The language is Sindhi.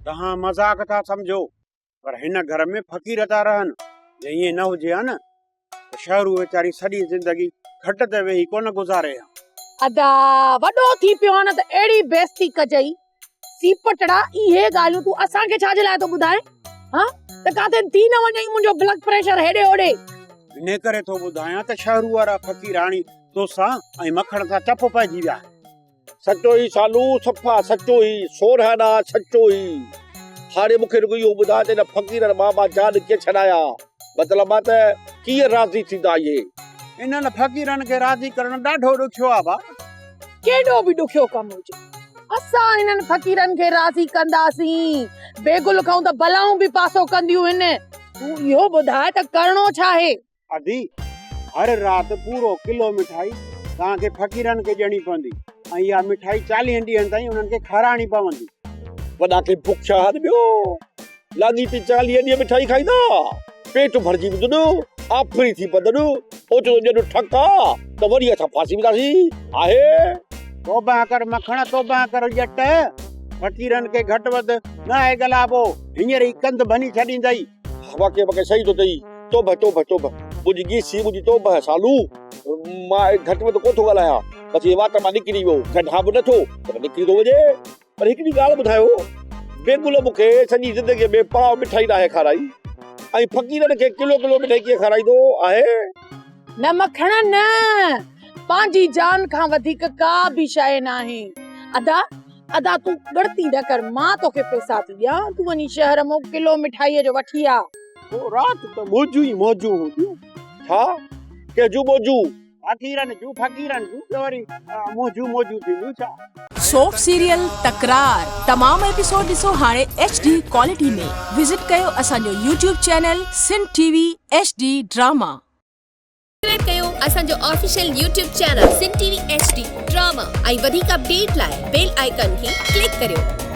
توهان مذاق ٿا سمجهو، پر هن گهر ۾ فقير ٿا رهن، جي ائين نه هجي ها نه ته شهرو ويچاري سڄي زندگي کٽ تي ويهي ڪونه گذاري ها. ادا وڏو ٿي پيو آهين نه ته اهڙي بيعزتي ڪجئي. سيپٽڙا اهي ڳالهيون تون اسان کي ڇا جي لاء ٿو ٻڌائين؟ ها ته ڪاٿي ٿي نه وڃئي منهنجو بلڊ پريشر هيڏي هوڏي. انهي ڪري ٿو ٻڌايان ته شهرو وارا فقيراڻي توسان ۽ مکڻ سان چپ پئجي ويا. سچو ئي سالو، صفا سچو ئي، سورهن آ سچو ئي. هاڻي مون کي رڳو اهو ٻڌاء ته هن فقيرن بابا جان ڪيئن ڇڏايا؟ مطلب آ ته ڪيئن راضي ٿيندا اهي؟ انهن فقيرن کي راضي ڪرڻ ڏاڍو ڏکيو آ ڀاء. ڪيڏو به ڏکيو ڪم هجي، اسان هنن فقيرن کي راضي ڪنداسين. بيگل کان ته بلائون به پاسو ڪنديون هن. تون اهو ٻڌاء ته ڪرڻو ڇا آهي؟ ادي، هر رات پورو ڪلو مٺائي توهان کي فقيرن کي ڏيڻي پوندي ۽ اها مٺائي چاليهن ڏينهن تائين انهن کي کارائڻي پوندي. وڏا ڪي بکيا هن ٻيو لاڳيتي 40 ڏينهن مٺائي کائيندا، پيٽ ڀرجي ويندن، آڦري ٿي پوندن، اوچتو ڄڻ ٺڪا ته وري اسان ڦاسي وينداسين. آهي. توبهه ڪر مکڻ، توبهه ڪر ڄٽ، فقيرن کي گهٽ وڌ ناهي ڳالهائبو، هينئر ئي ڪنڌ ڀڃي ڇڏيندئي. واقعي واقعي صحيح ٿو چئي. توبه توبه توبه منهنجي گيسي منهنجي توبه سالو مان گهٽ وڌ ڪونه ٿو ڳالهايان بس هي وات مان نڪري ويو ڪڍان به نٿو ته نڪري ٿو وڃي پر هڪڙي ڳالهه ٻڌايو بيگل مون کي سڄي زندگي ۾ پاء مٺائي ناهي کارائي ۽ فقيرن کي ڪلو ڪلو مٺائي ڪيئن کارائيندو آهي؟ نه مکڻ نه پنهنجي جان کان وڌيڪ ڪا به شيء ناهي ادا ادا تون ڳڻتي نه ڪر مان توکي پئسا ٿي ڏيان تون وڃي شهر مان ڪلو مٺائي جو وٺي آ. پوء رات ته موجون ئي موجون هونديون. ڇا؟ ڪنهن جون موجون؟ فقيرن جون، فقيرن جون، ٻيو وري منهنجون موجون ٿينديون ڇا؟ سوپ سيريل تڪرار تمام ايپيسوڊ ڏسو هاڻي ايڇ ڊي ڪوالٽي ۾ وزٽ ڪيو اسان جو YouTube channel Sindh T V H D drama. Subscribe ڪيو اسان جو official YouTube channel Sindh T V H D drama ۽ وڌيڪ اپڊيٽ لاء بيل آئيڪان کي ڪلڪ ڪريو.